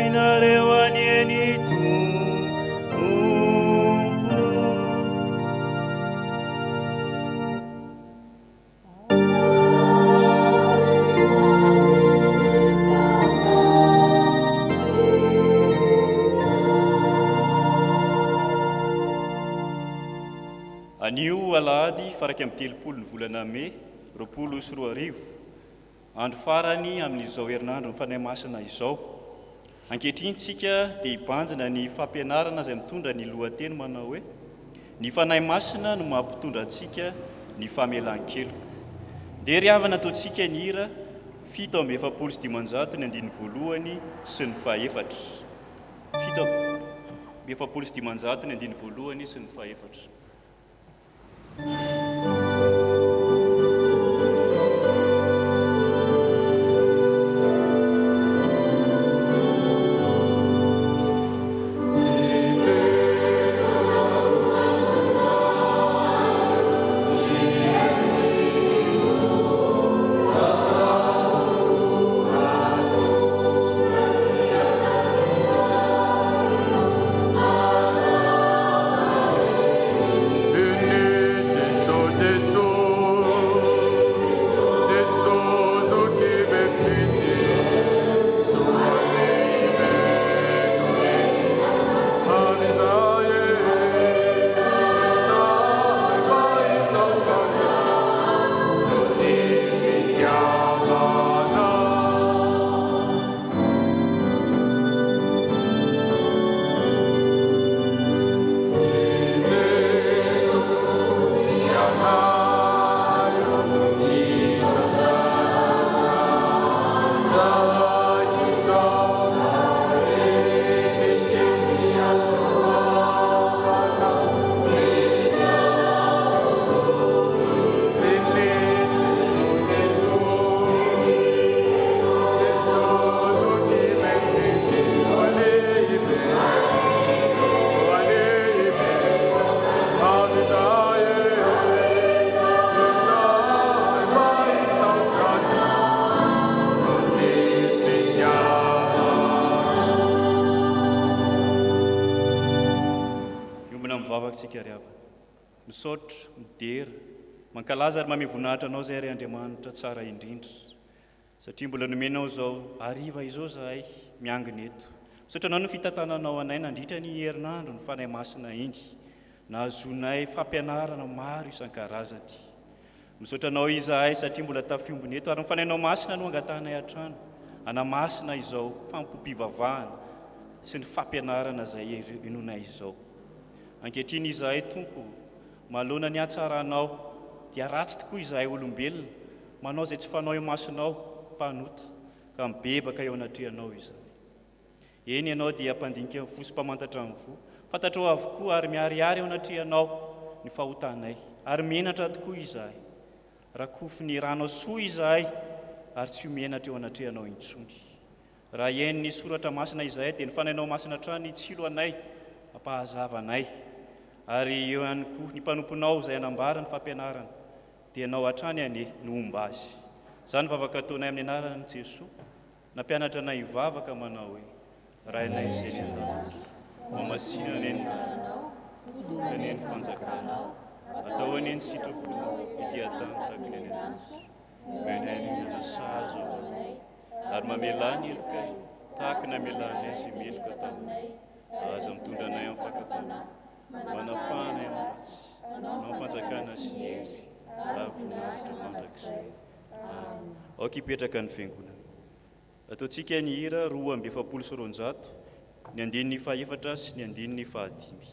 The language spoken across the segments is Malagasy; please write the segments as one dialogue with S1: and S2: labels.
S1: aminareo anie ny Tompo. Anio alahady faha 31 ny volana mey 2020, andro farany amin'izao herinandron'ny Fanahy Masina izao. Ankehitriny isika dia hibanjina ny fampianarana izay mitondra ny lohateny manao hoe, Ny Fanahy Masina no mampitondra antsika ny famelan-keloka. Ndeha ry havana ataontsika ny hira 547 ny andininy voalohany sy ny fahefatra. 547 ny andininy voalohany sy ny fahefatra. Miombona mivavaka isika ry havana. Misaotra, midera, mankalaza ary mamehy voninahitra Anao izahay ry Andriamanitra tsara indrindra. Satria mbola nomenao izao hariva izao izahay miangona eto. Misaotra Anao ny fitantananao anay nandritra ny herinandro ny Fanahy Masina iny. Nahazoanay fampianarana maro isan-karazany. Misaotra Anao izahay satria mbola tafiombona eto ary ny Fanahinao Masina no angatahanay hatrany hanamasina izao fanompoam-pivavahana sy ny fampianarana izay inoanay izao. Ankehitriny izahay Tompo, manoloana ny hatsaranao dia ratsy tokoa izahay olombelona Manao izay tsy fanao eo imasonao, mpanota, ka mibebaka eo anatrehanao izahay. Eny, Ianao dia mpandinika ny fo sy mpamantatra ny voa. Fantatrao avokoa ary miharihary eo anatrehanao ny fahotanay, ary menatra tokoa izahay. Rakofy ny ranao soa izahay, ary tsy ho menatra eo anatrehanao intsony. Raha hihaino ny Soratra Masina izahay, dia ny Fanahinao Masina hatrany hitsilo anay, hampahazava anay. Ary eo ihany koa ny mpanomponao izay hanambara ny fampianarana, Dia Ianao hatrany anie no homba azy. Izany vavaka ataonay amin'ny anaran'i Jesoa, nampianatra anay hivavaka manao hoe, Rainay izay any an-danitra, hohamasina anie ny anaranao, ho tonga anie ny fanjakanao, atao anie ny sitraponao ety an-tany tahaka ny any an-danitra. Omenay ny miala sahaza ho anay, ary mamelà ny helokay, tahaka ny namelanay izay meloka taminay. Aza mitondra anay amin'ny fakam-panahy, Manafahana ahy amin'ny ratsy, Manao fanjakana sy ny hery ary voninahitra mandrakizay. Amen. Aoka hipetraka ny Fiangonana. Ataontsika ny hira 242, ny andininy fahefatra sy ny andininy fahadimy.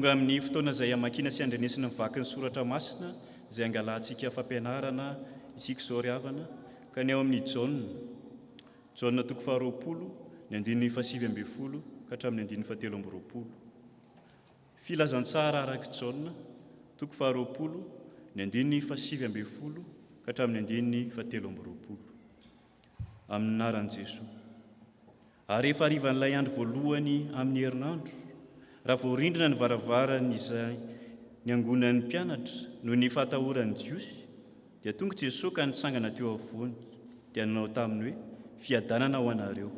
S1: Tonga amin'ny fotoana izay hamakiana sy handrenesana ny vakin'ny soratra masina izay hangalantsika fampianarana isika izao ry havana, ka ny ao amin'ny Jaona, Jaona toko faharoapolo, ny andininy fahasivy ambin'ny folo ka hatramin'ny andininy fahatelo amby roapolo. Filazantsara arak'i Jaona, toko faharoapolo, ny andininy fahasivy ambin'ny folo ka hatramin'ny andininy fahatelo amby roapolo. Amin'ny anaran'i Jesoa. Ary rehefa harivan'ilay andro voalohany amin'ny herinandro, raha voarindrina ny varavaran'izay niangonan'ny mpianatra noho ny fahatahoran'ny Jiosy, dia tonga Jesoa ka nitsangana teo afovoany, dia nanao taminy hoe, Fiadanana ho anareo.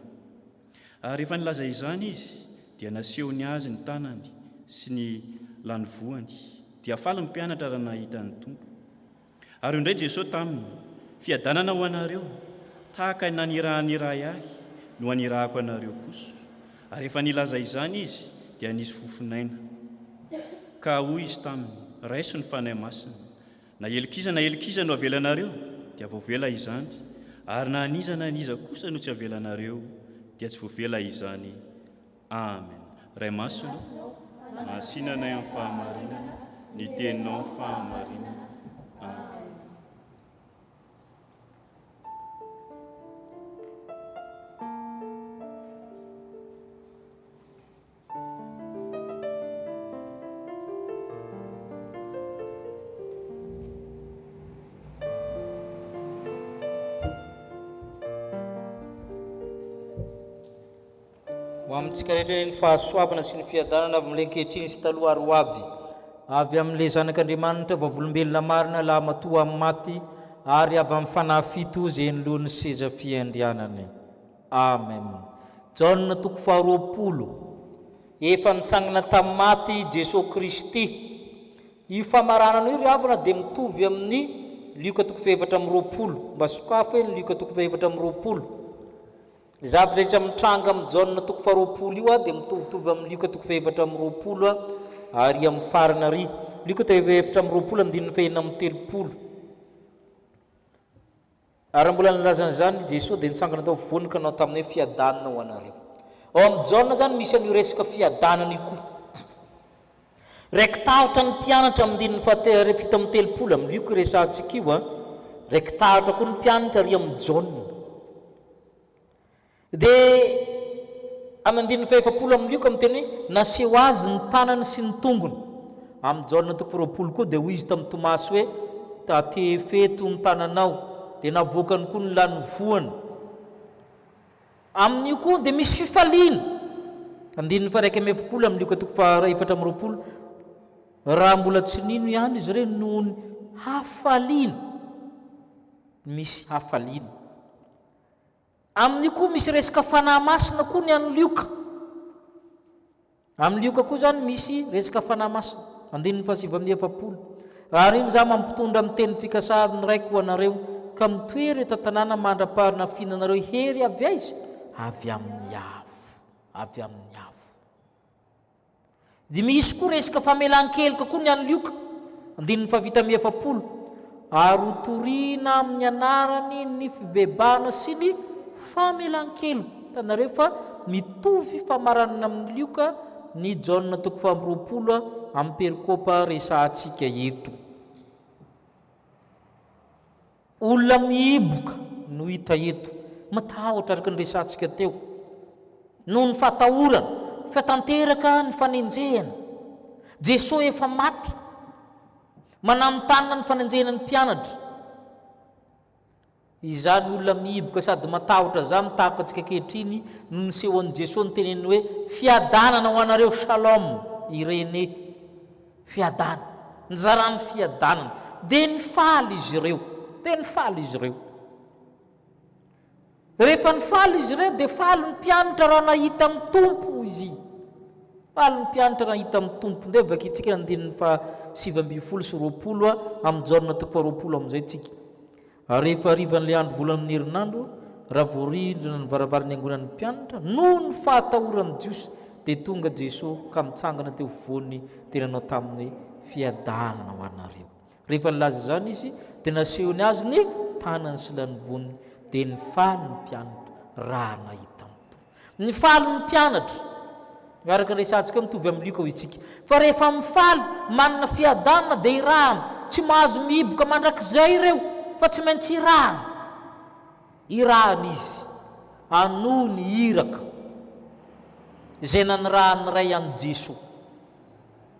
S1: Ary rehefa nilaza izany Izy, dia nasehony azy ny tanany sy ny lanivoany. Dia faly ny mpianatra raha nahita ny Tompo. Ary hoy indray Jesoa taminy, Fiadanana ho anareo, tahaka ny nanirahan'ny Ray Ahy, no anirahako anareo kosa. Ary rehefa nilaza izany Izy, dia nisy fofon'aina. Ka hoy Izy taminy, Raiso ny Fanahy Masina. Na helok'iza na helok'iza no avelanareo, dia voavela izany, ary na an'iza na an'iza kosa no tsy avelanareo, dia tsy voavela izany. Amen. Ray Masina ô, masìna anay amin'ny fahamarinana, ny Teninao ny fahamarinana. Amen.
S2: Ho amintsika rehetra anie ny fahasoavana sy ny fiadanana avy amin'ilay ankehitriny sy taloha ary ho avy, avy amin'ilay Zanak'Andriamanitra, vavolombelona marina, lahimatoa amin'ny maty, ary avy amin'ny Fanahy fito izay eny lohan'ny seza fiandrianany. Amen. Jaona toko faharoapolo. Efa nitsangana tamin'ny maty i Jesoa Kristy. Io famaranana io ry havana dia mitovy amin'ny Lioka toko faha-24. Mba sokafy hoe ny Lioka toko faha-24. Ny zavatra rehetra mitranga amin'i Jaona toko faharoapolo io dia mitovitovy amin'i Lioka toko faha-24 ary amin'ny farany ary. Lioka toko faha-24 andininy faha-36. Ary raha mbola nilaza an'izany i Jesoa dia nitsangana tao afovoany ka nanao taminy hoe, Fiadanana ho anareo. Ao amin'i Jaona izany misy an'io resaka fiadanana io koa. Raiki-tahotra ny mpianatra amin'ny andininy faha 37 amin'i Lioka resahantsika io an. Raiki-tahotra koa ny mpianatra ary amin'i Jaona. Dia amin'ny andininy fahefapolo amin'ny Lioka miteny hoe naseho azy ny tanany sy ny tongony. Amin'ny Jaona toko 20 koa dia hoy izy tamin'i Tomasy hoe tatehefeto ny tananao. Dia navoakany koa ny lanivoany. Amin'io koa dia misy fifaliana. Andininy faha-41 amin'ny Lioka toko faha-24 raha mbola tsy nino ihany izy ireo noho ny hafaliana. Misy hafaliana. Amin'io koa misy resaka fanahy masina koa ny an'i Lioka. Amin'i Lioka koa izany misy resaka fanahy masina. Andininy faha-49. Ary iny izaho mampitondra amin'ny teny fikasan'ny Raiko ho anareo, ka mitoera eto an-tanàna mandra-pahanafinanareo hery avy aiza? Avy amin'ny avo. Avy amin'ny avo. Dia misy koa resaka famelan-keloka koa ny an'i Lioka, andininy faha-47, Ary hotorina amin'ny anarany ny fibebahana sy ny famelan-keloka. Hitanareo fa mitovy famaranana amin'i Lioka ny Jaona toko faha-20 amin'ny perikopa resahantsika eto. Olona mihiboka no hita eto, matahotra araka ny resahantsika teo, noho ny fahatahorana fa tanteraka ny fanenjehana. Jesoa efa maty, mananontanona ny fanenjehana ny mpianatra. Izany olona mihiboka sady matahotra izany tahaka antsika ankehitriny no nisehoan'i Jesoa niteneniny hoe, Fiadanana ho anareo, Shalom, Irene. Fiadanana. Nizarany fiadanana. Dia nifaly izy ireo. Dia nifaly izy ireo. Rehefa nifaly izy ireo dia faly ny mpianatra raha nahita ny Tompo izy. Faly ny mpianatra raha nahita ny Tompo. Ndeha vakintsika ny andininy faha 19 sy 20 amin'ny Jaona toko faha 20 amin'izay tsika. Ary rehefa harivan'ilay andro voalohany amin'ny herinandro, raha voarindrina ny varavaran'ny angonan'ny mpianatra, noho ny fahatahoran'ny Jiosy, dia tonga Jesoa ka nitsangana teo afovoany dia nanao taminy hoe, Fiadanana ho anareo. Rehefa nilaza izany Izy, dia nasehony azy ny tanany sy lanivoany, dia nifaly ny mpianatra raha nahita ny Tompo. Nifaly ny mpianatra. Araka ny resahantsika eo, mitovy amin'i Lioka hoy isika. Fa rehefa mifaly, manana fiadanana dia irahana. Tsy mahazo mihiboka mandrakizay ireo fa tsy maintsy irahana. Irahana izy hanohy ny iraka izay nanirahan'ny Ray an'i Jesoa.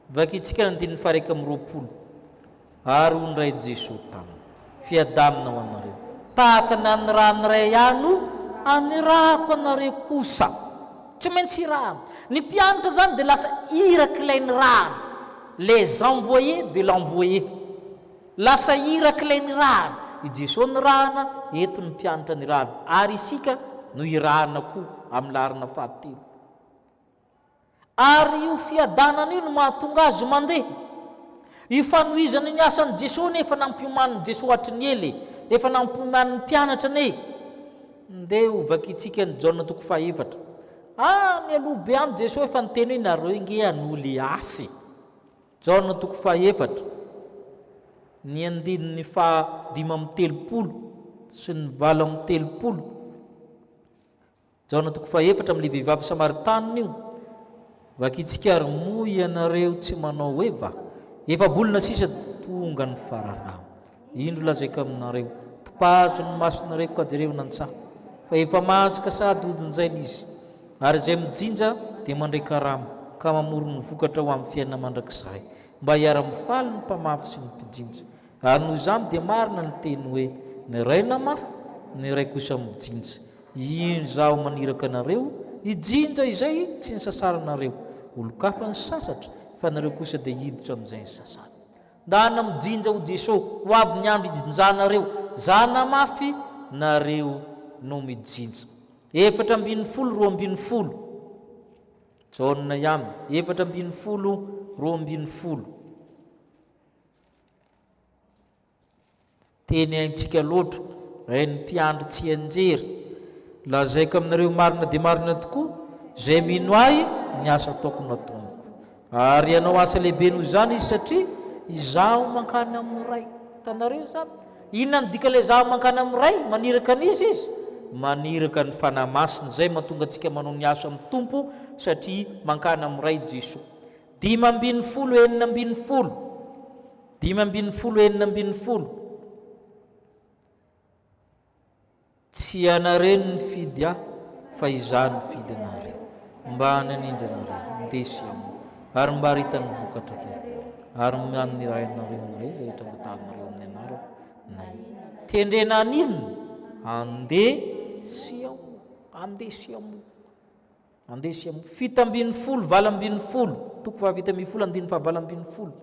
S2: Vakintsika ny andininy faha-21. Ary hoy ny Ray Jesoa taminy, Fiadanana ho anareo. Tahaka ny anirahan'ny Ray ahy no anirahako anareo kosa. Tsy maintsy irahana. Ny mpianatra izany dia lasa irak'ilay nirahana. Les envoyés de l'envoyé. Lasa irak'ilay nirahana. I Jesoa nirahana, eto ny mpianatra nirahana. Ary isika no irahana koa amin'ny laharana fahatelo. Ary io fiadanana io no mahatonga azy mandeha. Io fanohizana ny asan'i Jesoa anie efa nampiomanin'i Jesoa hatry ny ela e! Efa nampiomanin'ny mpianatra anie e! Ndeha ho vakintsika ny Jaona toko fahaefatra. Any aloha be any Jesoa efa niteny hoe nareo nge hanohy le asa e! Jaona toko fahaefatra, ny andininy faha 35 sy ny 38. Jaona toko fahefatra amin'ilay vehivavy samaritanina io. Vakintsika ary moa ianareo tsy manao hoe va? Efa-bolana sisa dia tonga ny fararano. Indro lazaiko aminareo, topazo ny masonareo ka jereo ny antsaha, fa efa masaka sady hodinjaina izy. Ary izay mijinja dia mandray karama ka mamory ny vokatra ho amin'ny fiainana mandrakizay, mba hiara-mifaly ny mpamafy sy ny mpijinja. Ary noho izany dia marina ny teny hoe, Ny iray namafy, ny iray kosa mijinja. Indro izaho maniraka anareo hijinja izay tsy nisasaranareo. Olon-kafa nisasatra, fa nareo kosa dia hiditra amin'izay nisasarana. Ndana mijinja ho Jeso, ho avy ny andro hijinjanareo. Za namafy, nareo no mijinja. 14 12. Jaona ihany, 14 12. Teny haintsika loatra, rain'ny mpiandry tsianjery. Lazaiko aminareo marina dia marina tokoa, izay mino Ahy, ny asa ataoko no ataony koa. Ary hanao asa lehibe noho izany izy, satria Izaho mankany amin'ny Ray. Hitanareo izany? Inona no dikan'ilay Izaho mankany amin'ny Ray? Maniraka an'iza Izy? Maniraka ny Fanahy Masina. Izay mahatonga antsika manao ny asa amin'ny Tompo, satria mankany amin'ny Ray Jesoa. 15 16. 15 16. Tsy ianareo no nifidy ahy, fa izaho nifidy anareo, mba hananindry anareo, ndeha sy hamoa, ary mba haritan'ny vokatrareo, ary hanirahinareo ny Ray izay rehetra angatahinareo amin'ny anarako, na inona. Tendrena haninona? Handeha sy hamoa. Handeha sy hamoa. Andeha sy hamoa. 17 18, toko faha-17 andininy faha-18.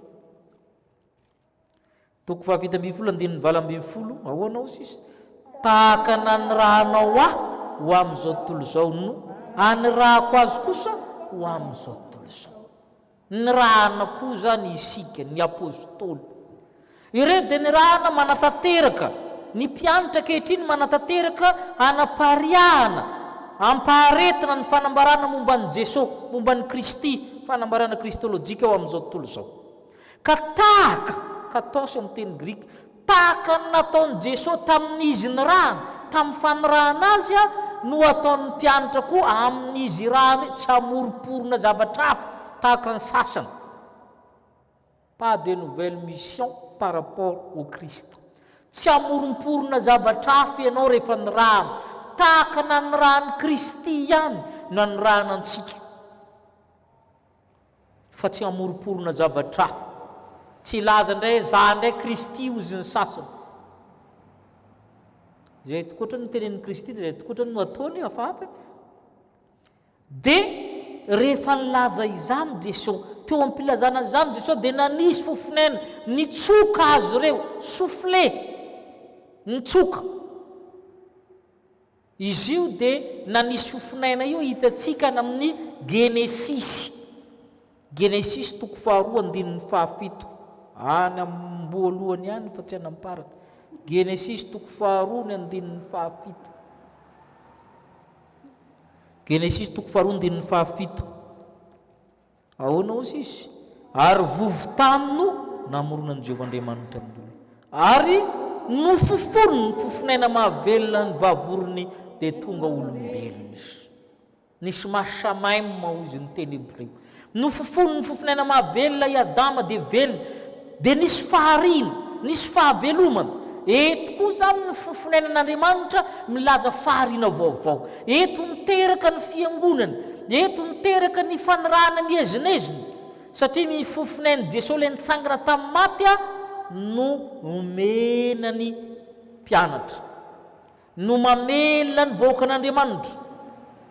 S2: Toko faha-17 andininy 18, ahoana hoy sisa? Tahaka nanirahanao ahy ho amin'izao tontolo izao no anirahako azy kosa ho amin'izao tontolo izao. Nirahana koa izany isika, ny apostoly. Ireo dia nirahana manatanteraka, ny mpianatra ankehitriny manatanteraka hanapariahana, hampaharetina ny fanambarana momba an'i Jesoa, momba an'i Kristy, fanambarana kristolojika ho amin'izao tontolo izao. Ka tahaka, katos amin'ny teny grika, tahaka ny nataon'i Jesoa tamin'izy nirahana, tamin'ny fanirahana Azy, no ataon'ny mpianatra koa amin'izy irahana, tsy hamoromporona zavatra hafa tahaka ny sasany. Pas de nouvelle mission par rapport au Christ. Tsy hamoromporona zavatra hafa ianao rehefa nirahana. Tahaka nanirahan'i Kristy ihany no anirahana antsika. Fa tsy hamoromporona zavatra hafa. Tsy hilaza indray hoe za indray Kristy hozy ny sasany. Izay tokoatra no tenenin'i Kristy dia izay tokoatra no ataony hafahafa e. Dia rehefa nilaza izany Jeso, teo am-pilazana izany Jeso dia nanisy fofon'aina, nitsoka azy ireo, souffler, nitsoka. Izy io dia nanisy fofon'aina io hitantsika any amin'ny Genesisy. Genesisy toko faharoa andininy fahafito. Any am-boalohany any fa tsy any am-parany. Genesisy toko faharoa ny andininy fahafito. Genesisy toko faharoa andininy fahafito. Ahoana hozy izy? Ary vovo-tany no namoronan'i Jehovah Andriamanitra ny olona. Ary nofofoniny ny fofonaina mahavelona ny vavorony dia tonga olombelona izy. Nishma shamaim hozy ny teny hebreo. Nofofonin'ny fofonaina mahavelona i Adama dia velona. Dia nisy fahariana, nisy fahavelomana. Eto koa izany ny fofonainan'Andriamanitra milaza fahariana vaovao. Eto niteraka ny fiangonana. Eto niteraka ny fanirahana miezinezina. Satria ny fofonain'i Jesoa ilay nitsangana tamin'ny maty no omena ny mpianatra. No mamelona ny vahoakan'Andriamanitra.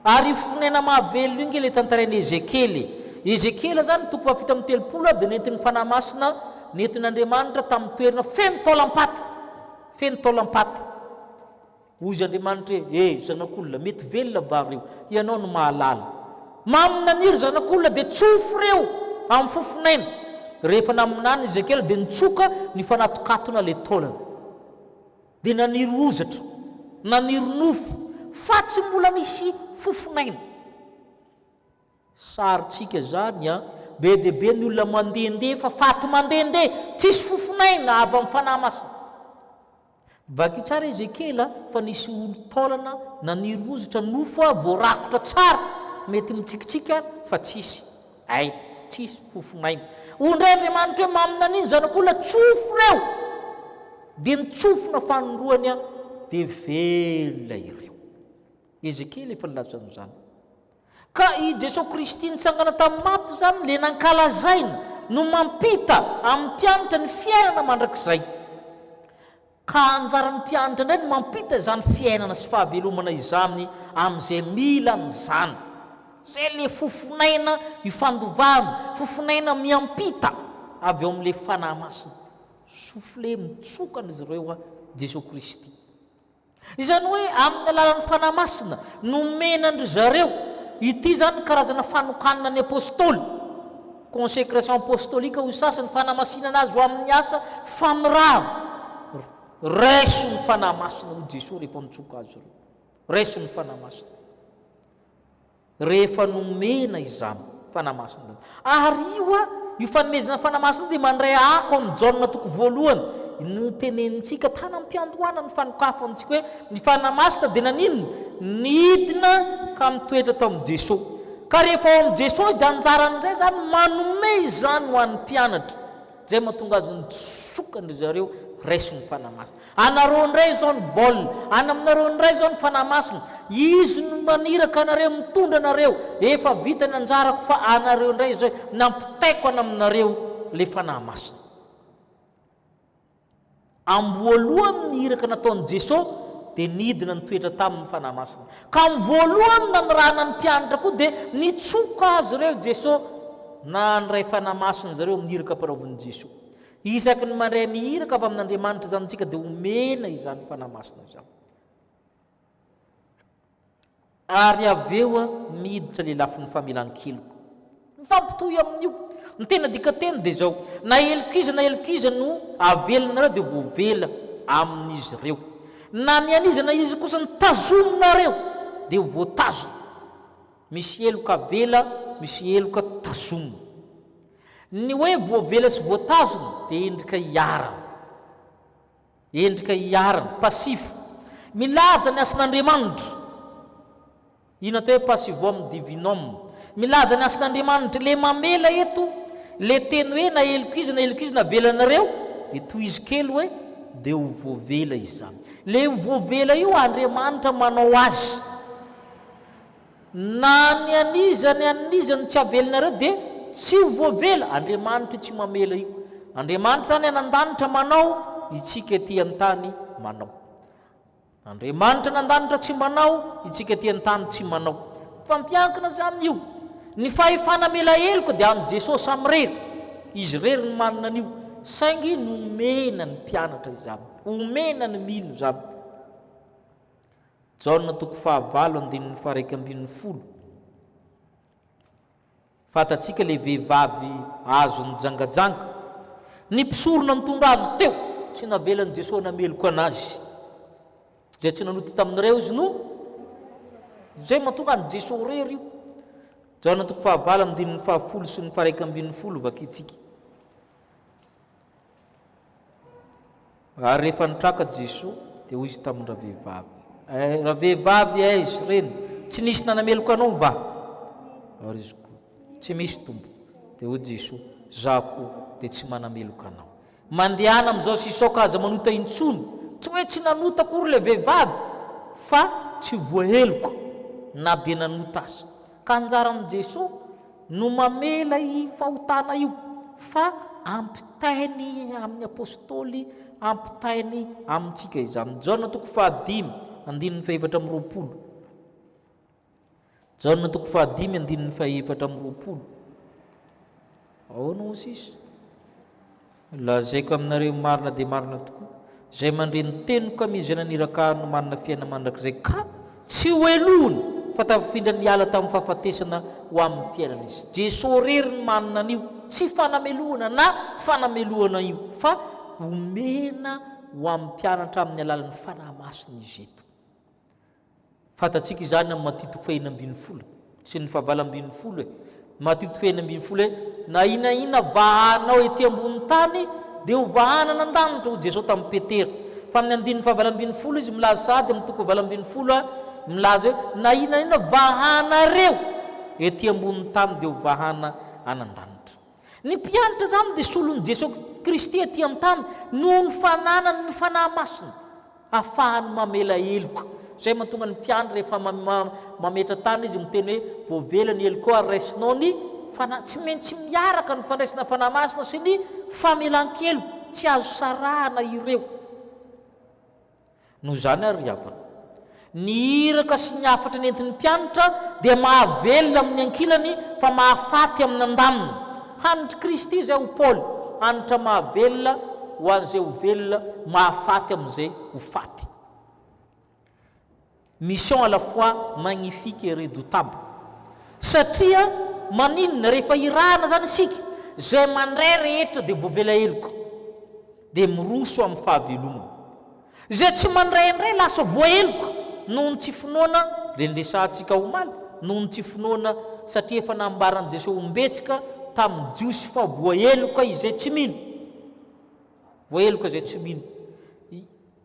S2: Ary io fonena mahavelona io nge ilay tantarain'i Ezekiela e. Ezekiela izany toko fahafito amby 30 dia nentin'ny Fanahy Masina, nentin'Andriamanitra tamin'ny toerana feno taolam-paty. Feno taolam-paty. Hoy izy Andriamanitra hoe, E, zanak'olona, mety velona va ireo? Ianao no mahalala. Maminania ry zanak'olona dia tsofy ireo amin'ny fofonaina. Rehefa naminany Ezekiela dia nitsoka nifanatokatona ilay taolana. Dia naniry hozatra, naniry nofo, fa tsy mbola nisy fofon'aina. Sarintsika izany an! Be dia be ny olona mandehandeha fa faty mandehandeha, tsisy fofon'aina avy amin'ny Fanahy Masina. Vakio tsara Ezekiela fa nisy olon-taolana naniry hozatra, nofo voarakotra tsara, mety mitsikitsiky ary fa tsisy. Aina, tsisy fofon'aina. Hoy indray Andriamanitra hoe, Maminania ny zanak'olona, tsofy ireo! Dia nitsofina fanindroany aho, dia velona ireo. Ezekiela efa nilaza an'izany. Ka i Jesoa Kristy nitsangana tamin'ny maty izany, ilay nankalazaina, no mampita amin'ny mpianatra ny fiainana mandrakizay. Ka anjaran'ny mpianatra indray no mampita izany fiainana sy fahavelomana izany amin'izay mila an'izany. Izay ilay fofon'aina ifandovana, fofon'aina miampita avy ao amin'ilay Fanahy Masina. Souffler, mitsoka an'izy ireo an Jesoa Kristy. Izany hoe amin'ny alalan'ny Fanahy Masina nomena an-dry zareo. Ity izany karazana fanokanana ny Apostoly, consécration apostolique hoy sasany, fanamasinana azy ho amin'ny asa famirahana. Raiso ny Fanahy Masina hoy Jesoa rehefa nitsoka azy ireo. Raiso ny Fanahy Masina. Rehefa nomena izany Fanahy Masina izany. Ary io a, io fanomezana Fanahy Masina io dia mandray ako amin'i Jaona toko voalohany, notenenintsika tany am-piandohana ny fanokafantsika hoe ny Fanahy Masina dia naninona? Nidina ka mitoetra tao amin'i Jesoa. Ka rehefa ao amin'i Jesoa izy dia anjarany indray izany manome izany ho an'ny mpianatra. Izay mahatonga azy nitsoka an-dry zareo, raiso ny Fanahy Masina. Anareo indray izao ny baolina, any aminareo indray izao ny Fanahy Masina. Izy no maniraka anareo, mitondra anareo. Efa vita ny anjarako fa anareo indray izao, nampitaiko any aminareo ilay Fanahy Masina. Amboalohany ny iraka nataon'i Jesoa dia nidina nitoetra taminy ny Fanahy Masina. Ka amin'ny voalohany nanirahana ny mpianatra koa dia nitsoka azy ireo Jesoa nandray Fanahy Masina zareo amin'ny iraka ampanaovin'i Jesoa. Isaky ny mandray ny iraka avy amin'Andriamanitra izany isika dia omena izany Fanahy Masina izany. Ary avy eo miditra ilay lafiny famelan-keloka. Mifampitohy amin'io. Ny tena dikanteny dia izao, na heloka iza na heloka iza no avelinareo dia voavela amin'izy ireo. Na ny an'iza na iza kosa no tazominareo dia ho voatazona. Misy heloka avela, misy heloka tazomina. Ny hoe voavela sy voatazona dia endrika iharana. Endrika iharana, passif. Milaza ny hasin'Andriamanitra. Io no atao hoe passivum divinum. Milaza ny hasin'Andriamanitra. Ilay mamela eto, ilay teny hoe na heloka iza na heloka iza navelanareo, dia tohizo kely hoe dia ho voavela izany. Ilay ho voavela io Andriamanitra manao azy. Na ny an'iza ny an'iza no tsy avelinareo dia tsy ho voavela. Andriamanitra io tsy mamela io. Andriamanitra izany any an-danitra manao, itsika ety an-tany manao. Andriamanitra any an-danitra tsy manao, itsika ety an-tany tsy manao. Mifampiankina izany io. Ny fahefana hamela heloka dia an'i Jesosy samirery. Izy irery no manana an'io. Saingy nomena ny mpianatra izany. Omena ny mino izany. Jaona toko fahavalo andininy faha-11. Fantatsika ilay vehivavy azo nijangajanga. Ny mpisorona nitondra azy teo, tsy navelan'i Jesoa nameloka anazy. Izay tsy nanota tamin'ireo izy no izay mahatonga an'i Jesoa irery io. Jaona toko fahavalo andininy fahafolo sy ny faha-11 vakintsika. Ary rehefa nitraka Jesoa, dia hoy Izy tamin-dravehivavy, Eh, ravehivavy, aiza ireny? Tsy nisy nanameloka anao va? Ary izy koa, Tsy misy, Tompo. Dia hoy Jesoa, Izaho koa dia tsy manameloka anao. Mandehana amin'izao sy izao ka aza manota intsony. Tsy hoe tsy nanota akory ilay vehivavy fa tsy voaheloka na dia nanota aza. Ka anjaran'i Jesoa no mamela io fahotana io fa ampitainy amin'ny Apostoly, ampitainy amintsika izany. Jaona toko fahadimy andininy fahefatra amby 20. Jaona toko fahadimy andininy fahefatra amby 20. Ahoana hoy sisa? Lazaiko aminareo marina dia marina tokoa, izay mandre ny teniko ka mino izay naniraka ahy no manana fiainana mandrakizay ka tsy ho helohina fa tafafindra niala tamin'ny fahafatesana ho amin'ny fiainana izy. Jesoa irery no manana an'io, tsy fanamelohana na fanamelohana io fa omena ho amin'ny mpianatra amin'ny alalan'ny Fanahy Masina izy eto. Fantatsika izany amin'ny Matio toko fahenina ambin'ny folo sy ny fahavalo ambin'ny folo e. Matio toko fahenina ambin'ny folo hoe, Na inona inona vahanao ety ambonin'ny tany dia ho vahana any an-danitra, hoy Jesoa tamin'i Petera. Fa amin'ny andininy fahavalo ambin'ny folo izy milaza sahady amin'ny toko fahavalo ambin'ny folo milaza hoe, Na inona inona vahanareo ety ambonin'ny tany dia ho vahana any an-danitra. Ny mpianatra izany dia solon'i Jesoa Kristy ety an-tany noho ny fananany ny Fanahy Masina ahafahany mamela heloka. Izay mahatonga ny mpiandry rehefa mametra tanana izy miteny hoe voavela ny helokao ary raisinao ny Fanahy. Tsy maintsy miaraka ny fandraisana Fanahy Masina sy ny famelan-keloka. Tsy azo sarahana ireo. Noho izany ary ry havana, ny iraka sy ny hafatra nentin'ny mpianatra dia mahavelona amin'ny ankilany fa mahafaty amin'ny andaniny. Hanitr'i Kristy izay ho Paoly, hanitra mahavelona ho an'izay ho velona, mahafaty amin'izay ho faty. Mission à la fois magnifique et redoutable. Satria maninona? Rehefa irahana izany isika, izay mandray rehetra dia voavela heloka, dia miroso amin'ny fahavelomana. Izay tsy mandray indray lasa voaheloka noho ny tsy finoana, ilay niresahantsika omaly, noho ny tsy finoana satria efa nambaran'i Jesoa ombetsika tamin'ny Jiosy fa voaheloka izay tsy mino. Voaheloka izay tsy mino.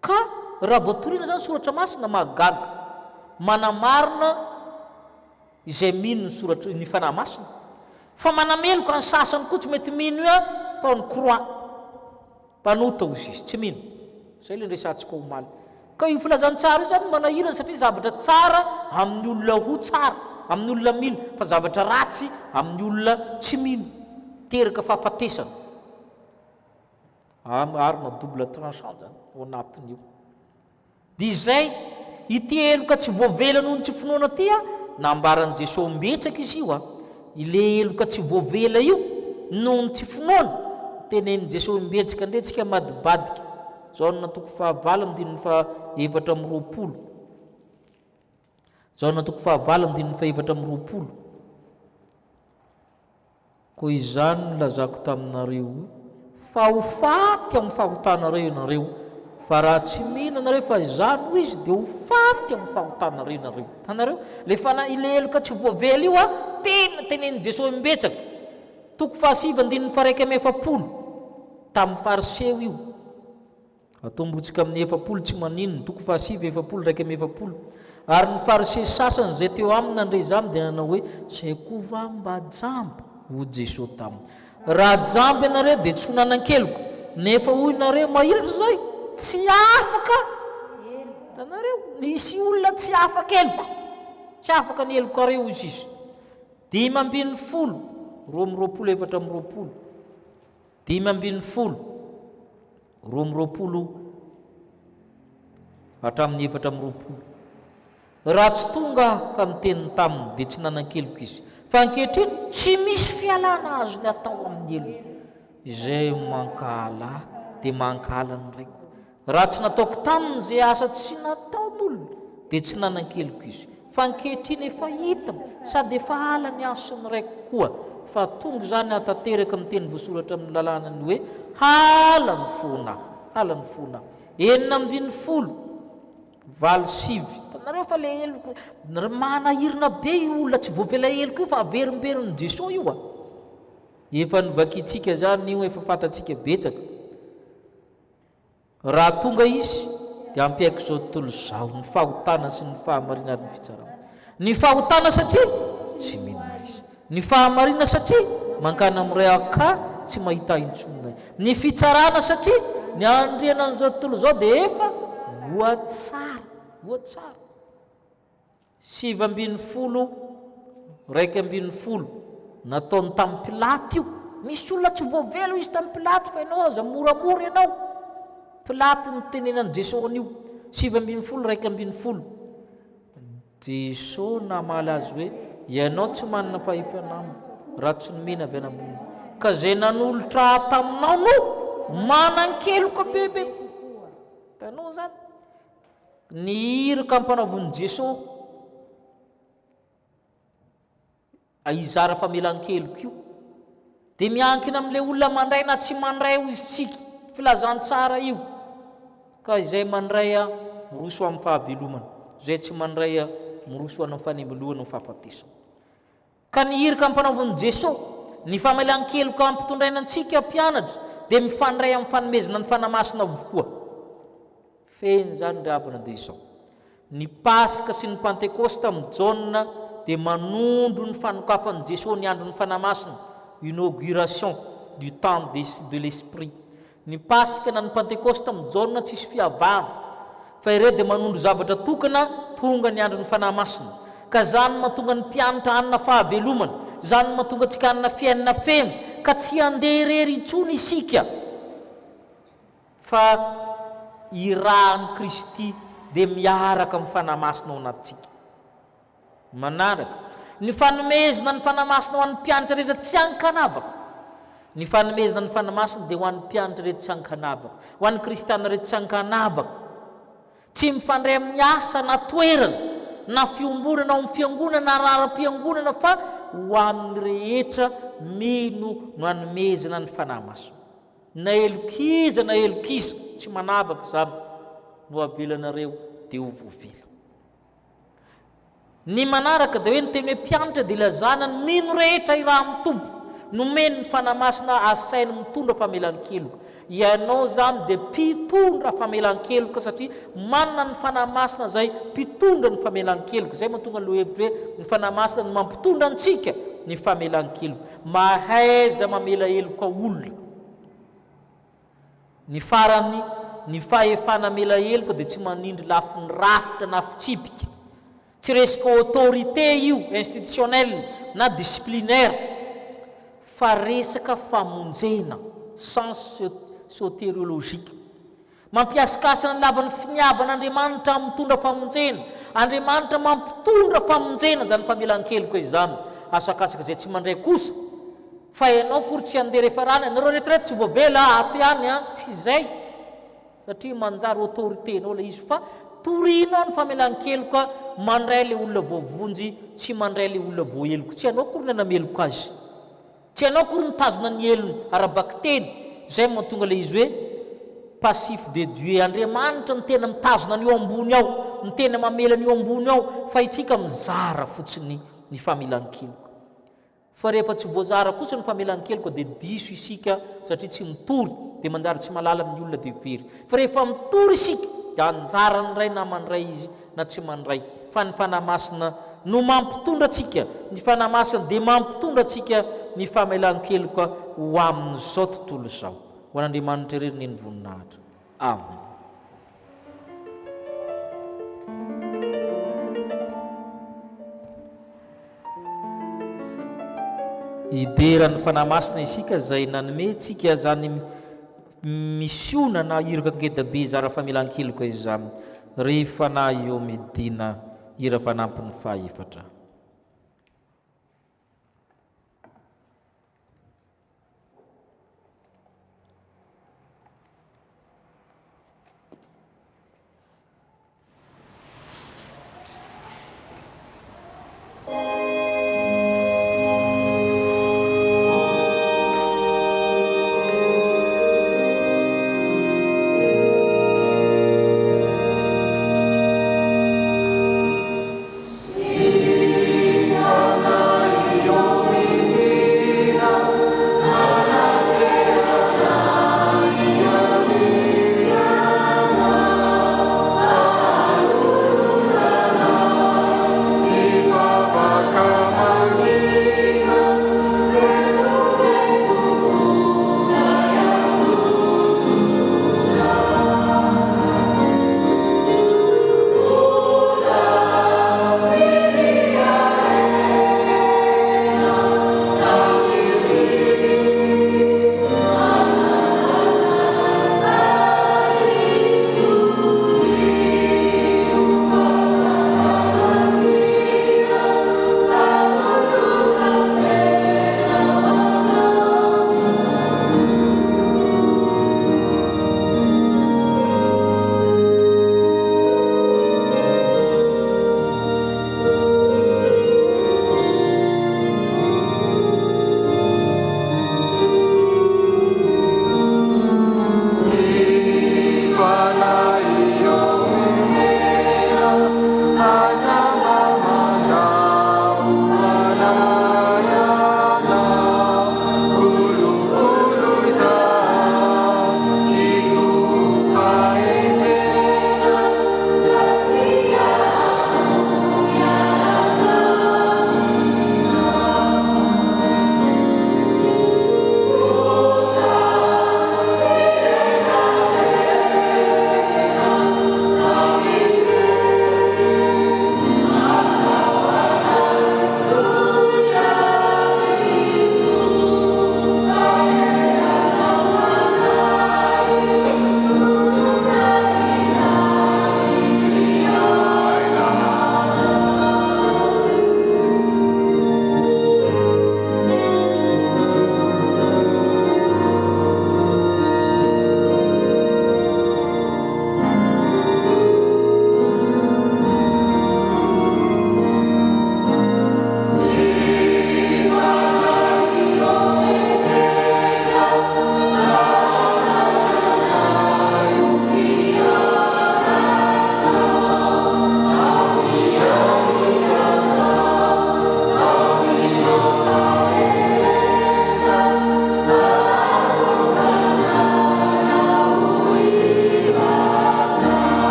S2: Ka raha vao torina izany soratra masina mahagaga, manamarina izay mino ny soratra ny fanahy masina, fa manameloka ny sasany koa tsy mety mino io ataony croix, mpanota hozy izy, tsy mino. Izay ilay niresahantsika omaly. Ka io filazantsara io izany manahirana satria zavatra tsara amin'ny olona ho tsara, amin'ny olona mino, fa zavatra ratsy amin'ny olona tsy mino, miteraka fahafatesana. Arme double tranchant zany ao anatin'io. Dia izay, ity heloka tsy voavela noho ny tsy finoana ity a, nambaran'i Jesoa imbetsaka izy io a, ilay heloka tsy voavela io noho ny tsy finoana, tenenin'i Jesoa imbetsaka indray tsika madibadika. Jaona toko fahavalo andininy faha 24. Jaona toko fahavalo andininy faha 24. Koa izany no nilazako taminareo hoe, Fa ho faty amin'ny fahotanareo ianareo, fa raha tsy mino ianareo fa Izaho no Izy, dia ho faty amin'ny fahotanareo ianareo. Hitanareo? Ilay fanahy, ilay heloka tsy voavela io an, tena tenenin'i Jesoa imbetsaka. Toko fahasivy andininy faha-41, tamin'ny Fariseo io. Atombotsika amin'ny 40 tsy maninona, toko fahasivy, 40, 41. Ary ny Fariseo sasany izay teo aminy nandre izany dia nanao hoe, Izay koa va mba jamba? Hoy Jesoa taminy, Raha jamba ianareo dia tsy ho nanan-keloka, nefa hoy nareo, Mahiratra izahay, tsy afaka Hitanareo, misy olona tsy afa-keloka, tsy afaka ny helokareo, hoy izy. 15, 22, 24. 15, 22 hatramin'ny 24. Raha tsy tonga aho ka niteny taminy, dia tsy nanan-keloka izy. Fa ankehitriny, tsy misy fialana azony atao amin'ny helony. Izay mankahala ahy, dia mankahala ny Raiko. Raha tsy nataoko taminy izay asa tsy nataon'olona, dia tsy nanan-keloka izy. Fa ankehitriny efa hitany, sady efa halany ahy sy ny raiko koa, fa tonga izany hahatanteraka ny teny voasoratra amin'ny lalàna ny hoe, Halany foana aho, halany foana aho. 16, 8, 9. Hitanareo fa ilay heloka, manahirana be io olona tsy voavela heloka io fa averimberin'i Jesoa io a. Efa novakintsika izany io, efa fantatsika betsaka. Raha tonga Izy, dia hampiaiky izao tontolo izao ny fahotana sy ny fahamarinana ary ny fitsarana. Ny fahotana satria tsy mino Ahy izy. Ny fahamarinana satria mankany amin'ny Ray Aho ka tsy mahita Ahy intsony. Ny fitsarana satria ny andrianan'izao tontolo izao dia efa voatsara. Voatsara. 19, 11, Nataony tamin'i Pilato io. Misy olona tsy voavela hoy izy tamin'i Pilato fa ianao aza moramora ianao. Pilato nitenenan'i Jesosy an'io. 19, 11. Jesosy namaly azy hoe, Ianao tsy manana fahefana amiko, raha tsy nomena avy any ambony. Ka izay nanolotra ahy taminao no manan-keloka bebe kokoa. Hitanao izany? Ny iraka ampanaovin'i Jesosy hizara famelan-keloka io dia miankina amin'ilay olona mandray na tsy mandray hoy isika. Filazantsara io. Ka izay mandray miroso amin'ny fahavelomana, izay tsy mandray miroso any amin'ny fanemelohana ny fahafatesana. Ka ny iraka ampanaovin'i Jesoa, ny famelan-keloka ampitondraina antsika mpianatra dia mifandray amin'ny fanomezana ny Fanahy Masina avokoa. Fehiny izany ry havana dia izao, ny Paska sy ny Pantekosta amin'i Jaona dia manondro ny fanokafan'i Jesoa ny andron'ny Fanahy Masina, inauguration du temps de l'Esprit. Ny Paska na ny Pantekosta amin'i Jaona tsisy fiavahana, fa ireo dia manondro zavatra tokana, tonga ny andron'ny Fanahy Masina. Ka izany no mahatonga ny mpianatra hanana fahavelomana, izany no mahatonga antsika hanana fiainana feno, ka tsy handeha irery intsony isika, fa irahan'i Kristy dia miaraka amin'ny Fanahy Masina ao anatintsika. Manaraka, ny fanomezana ny Fanahy Masina ho an'ny mpianatra rehetra tsy ankanavaka. Ny fanomezana ny Fanahy Masina dia ho an'ny mpianatra rehetra tsy ankanavaka, ho an'ny kristiana rehetra tsy ankanavaka. Tsy mifandray amin'ny asa na toerana, na fiombonana ao amin'ny fiangonana na raharam-piangonana fa ho an'ny rehetra mino no anomezana ny Fanahy Masina. Na helok'iza na helok'iza, tsy manavaka izany, no avelanareo dia ho voavela. Ny manaraka dia hoe ny teny hoe mpianatra dia ilazana ny mino rehetra irahan'ny Tompo, nomeny ny Fanahy Masina asainy mitondra famelan-keloka. Ianao izany dia mpitondra famelan-keloka satria manana ny Fanahy Masina izay mpitondra ny famelan-keloka. Izay mahatonga ny lohahevitra hoe ny Fanahy Masina no mampitondra antsika ny famelan-keloka. Mahaiza mamela heloka olona. Ny farany, ny fahefana hamela heloka dia tsy manindry lafiny rafitra na fitsipika. Tsy resaka autorité io, institutionnel na disciplinaire, fa resaka famonjena, sens sotériologique. Mampihasikasina ny lavan'ny finiavan'Andriamanitra mitondra famonjena. Andriamanitra mampitondra famonjena izany famelan-keloka izany. Asakasaka izay tsy mandray kosa. Fa ianao akory tsy handeha rehefa rany, ianareo rehetra rehetra tsy voavela ato ihany an, tsy izay satria manjary autorité-nao ilay izy fa torianao ny famelan-keloka mandray ilay olona voavonjy tsy mandray ilay olona voaheloka, tsy ianao akory nanameloka azy, tsy ianao akory nitazona ny helony ara-bakiteny, izay no mahatonga ilay izy hoe passif de Dieu, Andriamanitra no tena mitazona an'io ambony ao, no tena mamela an'io ambony ao fa isika mizara fotsiny ny famelan-keloka. Fa rehefa tsy voazara kosa ny famelan-keloka dia diso isika satria tsy mitory dia manjary tsy malala amin'ny olona dia very. Fa rehefa mitory isika dia anjaran'ny Ray na mandray izy na tsy mandray fa ny Fanahy Masina no mampitondra antsika, ny Fanahy Masina dia mampitondra antsika ny famelan-keloka ho amin'izao tontolo izao. Ho an'Andriamanitra irery ny voninahitra. Amen. Hidera ny Fanahy Masina isika izay nanome antsika izany misiona na iraka ngedabe hizara famelan-keloka izany. Ry Fanahy ô midina, hira fanampiny fahaefatra.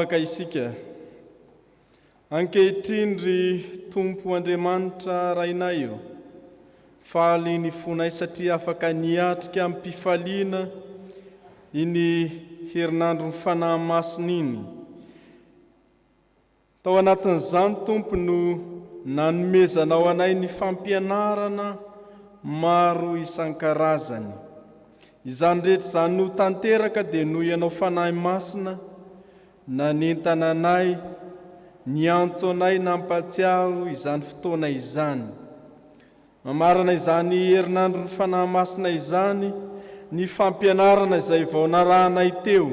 S3: Hivavaka isika. Ankehitriny ry Tompo Andriamanitra Rainay ô, faly ny fonay satria afaka niatrika amim-pifaliana iny herinandron'ny Fanahy Masina iny. Tao anatin'izany Tompo no nanomezanao anay ny fampianarana maro isan-karazany. Izany rehetra izany ho tanteraka dia noho Ianao Fanahy Masina nanentana anay, niantso anay nampahatsiaro izany fotoana izany. Mamarana izany herinandron'ny Fanahy Masina izany ny fampianarana izay vao narahanay teo.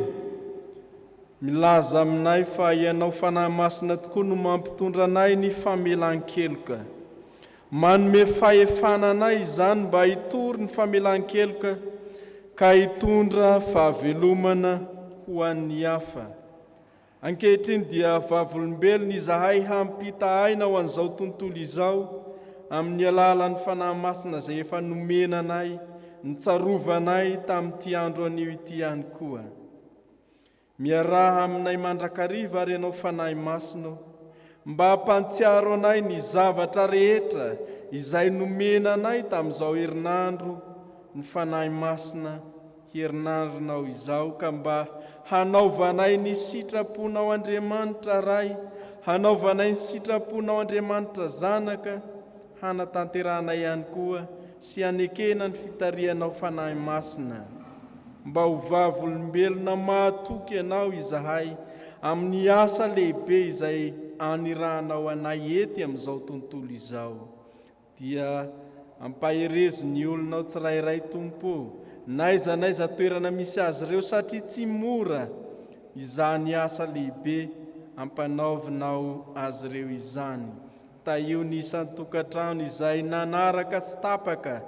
S3: Milaza aminay fa Ianao Fanahy Masina tokoa no mampitondra anay ny famelan-keloka. Manome fahefana anay izany mba hitory ny famelan-keloka ka hitondra fahavelomana ho an'ny hafa. Ankehitriny dia vavolombelona izahay hampita aina ho an'izao tontolo izao amin'ny alalan'ny Fanahy Masina izay efa nomena anay, nitsarovanay tamin'ity andro anio ity ihany koa. Miaraha aminay mandrakariva ary Ianao Fanahy Masina ô, mba hampantsiaro anay ny zavatra rehetra izay nomena anay tamin'izao herinandro ny Fanahy Masina herinandronao izao ka mba hanaovanay ny sitraponao Andriamanitra Ray, hanaovanay ny sitraponao Andriamanitra Zanaka, hanatanterahanay ihany koa sy hanekena ny fitarihanao Fanahy Masina. Mba ho vavolombelona mahatoky Anao izahay amin'ny asa lehibe izay anirahanao anay ety amin'izao tontolo izao. Dia ampaherezo ny olonao tsirairay Tompo ô, n'aiza n'aiza toerana misy azy ireo satria tsy mora izany asa lehibe ampanaovinao azy ireo izany. Tahio ny isan-tokantrano izay nanaraka tsy tapaka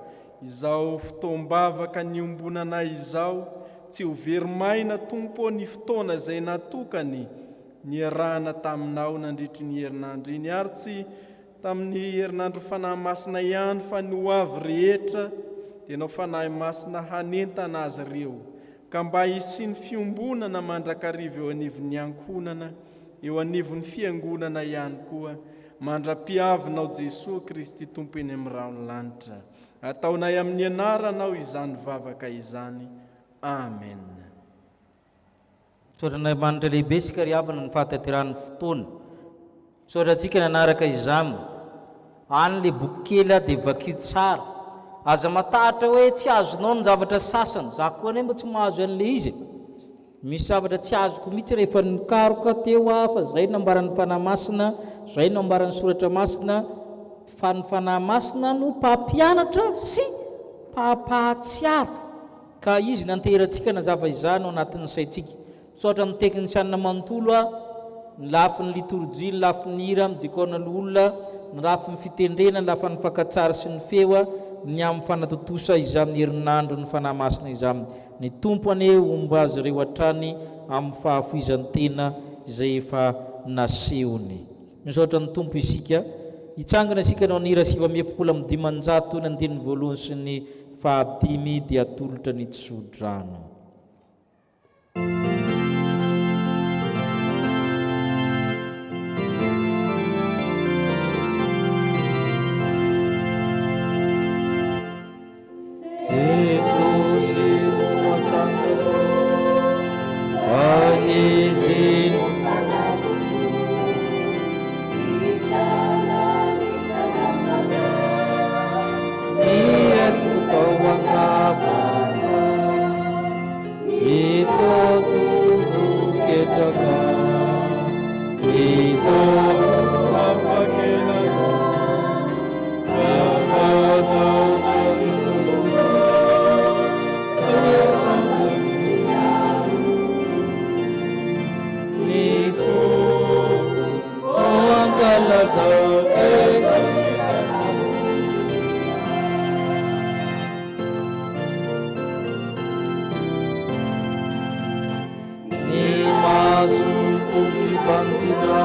S3: izao fotoam-bavaka niombonanay izao, tsy ho very maina Tompo ô ny fotoana izay natokany niarahana taminao nandritry ny herinandro iny ary tsy Tamin'ny herinandro Fanahy Masina ihany fa ny ho avy rehetra dia nao Fanahy Masina hanentana azy ireo ka mba hisian'ny fiombonana mandrakariva eo anivon'ny ankohonana, eo anivon'ny Fiangonana ihany koa, mandra-piavinao Jesoa Kristy Tompo eny amin'ny rahon'ny lanitra. Ataonay amin'ny anaranao izany vavaka izany. Amen.
S2: Misaotra an'Andriamanitra lehibe isika ry havana ny fahatanterahan'ny fotoana. Misaotra antsika nanaraka izany. Any le boky kely a dia vakio tsara. Aza matahotra hoe tsy azonao ny zavatra sasany. Za koa anie mba tsy mahazo an'le izy e. Misy zavatra tsy azoko mihitsy rehefa nikaroka teo aho fa zay no nambaran'ny Fanahy Masina, zay no ambaran'ny Soratra Masina fa ny Fanahy Masina no mpampianatra sy mpampahatsiaro. Ka izy nanteherantsika nazava izany ao anatin'ny saintsika. Misaotra ny teknisianina manontolo a, ny lafiny litorjia, ny lafiny hira, ny dikôna loholona, ny lafiny fitendrena, ny lafan'ny fakantsary sy ny feo a, ny amin'ny fanatontosa izany herinandron'ny Fanahy Masina izany. Ny Tompo anie homba azy ireo hatrany amin'ny fahafoizan-tena izay efa nasehony. Misaotra ny Tompo isika. Hitsangana isika hanao ny hira 549 ny andininy voalohany sy ny fahadimy dia atolotra ny tsodrano. Jesosy no asandratra fa Izy no Ny tao an-kavana Ito ketraka Izaho Ny masoko mibanjina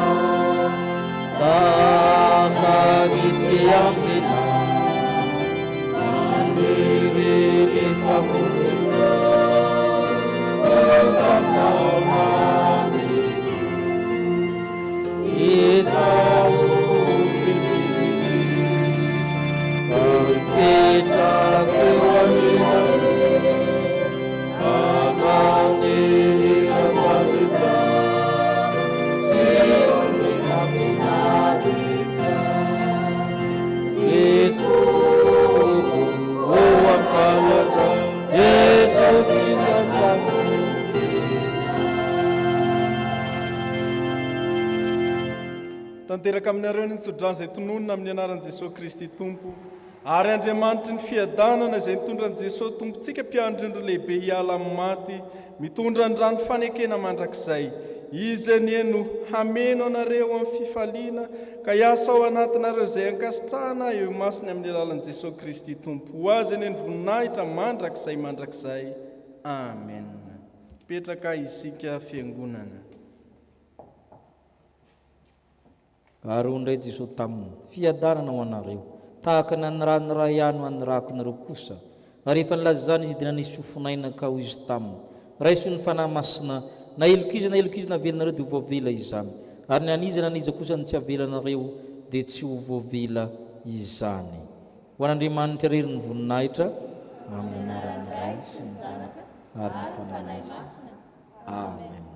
S2: tahaka ny mpiambina maniry ny mpamonjinao ho tafaona amiko.
S3: Tanteraka aminareo ny tsodrano izay tononina amin'ny anaran'i Jesoa Kristy Tompo. Ary Andriamanitry ny fiadanana izay nitondra an'i Jesoa Tompontsika mpiandry ondry lehibe hiala amin'ny maty, mitondra ny rano fanekena mandrakizay. Izy anie no hameno anareo amin'ny fifaliana ka hiasa ao anatinareo izay ankasitrahana eo imasony amin'ny alalan'i Jesoa Kristy Tompo. Ho Azy anie ny voninahitra mandrakizay mandrakizay. Amen. Mipetraka isika Fiangonana.
S2: Ary hoy indray Jesoa taminy, Fiadanana ho anareo. Tahaka ny nanirahan'ny Ray Ahy no anirahako anareo kosa. Ary rehefa nilaza izany Izy dia nanisy fofonaina ka hoy Izy taminy, Raiso ny Fanahy Masina, na heloka iza na heloka iza navelanareo dia ho voavela izany, ary ny an'iza na an'iza kosa no tsy avelanareo dia tsy ho voavela izany. Ho an'Andriamanitra irery ny voninahitra, amin'ny anaran'ny Ray sy ny Zanaka ary ny Fanahy Masina. Amen.